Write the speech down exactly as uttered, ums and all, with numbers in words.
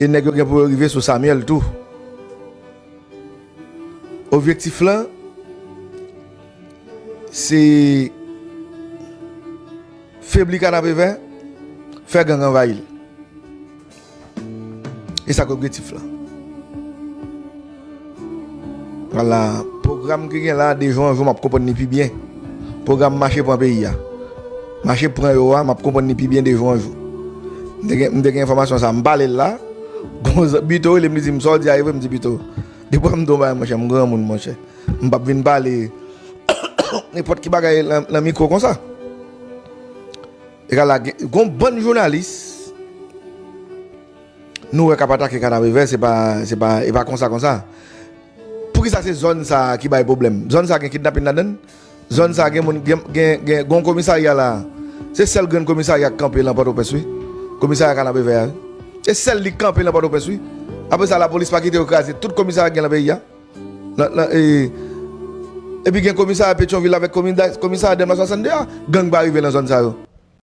E nèg yo gen pou yo rive sou Samuel tou. Objektif lan, se febli Kanapevè, fè gang anvayi l. E sa k objektif lan. Vwala, pwogram ki gen la, de jou an jou, m ap konprann li pi byen. Pwogram mache pran peyi a. Mache pran yo a, m ap konprann li pi byen de jou an jou. M te gen, m te gen enfòmasyon sa, m pale l la. Gon zan-, Bito rele m, li di m, "Sa w di a, e vre?" M di, "Bito, depi w wè m di yon bagay, monchè, m granmoun, monchè. M p ap vin pale nenpòt ki bagay nan, nan mikwo konsa." Egal la, gen, gon bann jounalis, nou wè k ap atake Kanapevè, se pa, se pa, e pa konsa, konsa. Poukisa se zòn sa a ki bay pwoblèm? Zòn sa a gen kidnapin ladan l? Zòn sa a gen moun, gen, gen, gen, gon komisarya la. Se sèl grenn komisarya k kanpe nan Pòtoprens, wi. Komisarya Kanapevè a, wi. Se sèl li k kanpe nan Pòtoprens, wi. Apre sa, lapolis pa kite yo kraze tout komisarya k gen nan peyi a. Nan, nan, e, epi gen komisarya Petyonvil avèk komi-, komisarya Dèlma swasannde a. Gang pa rive nan zòn sa yo.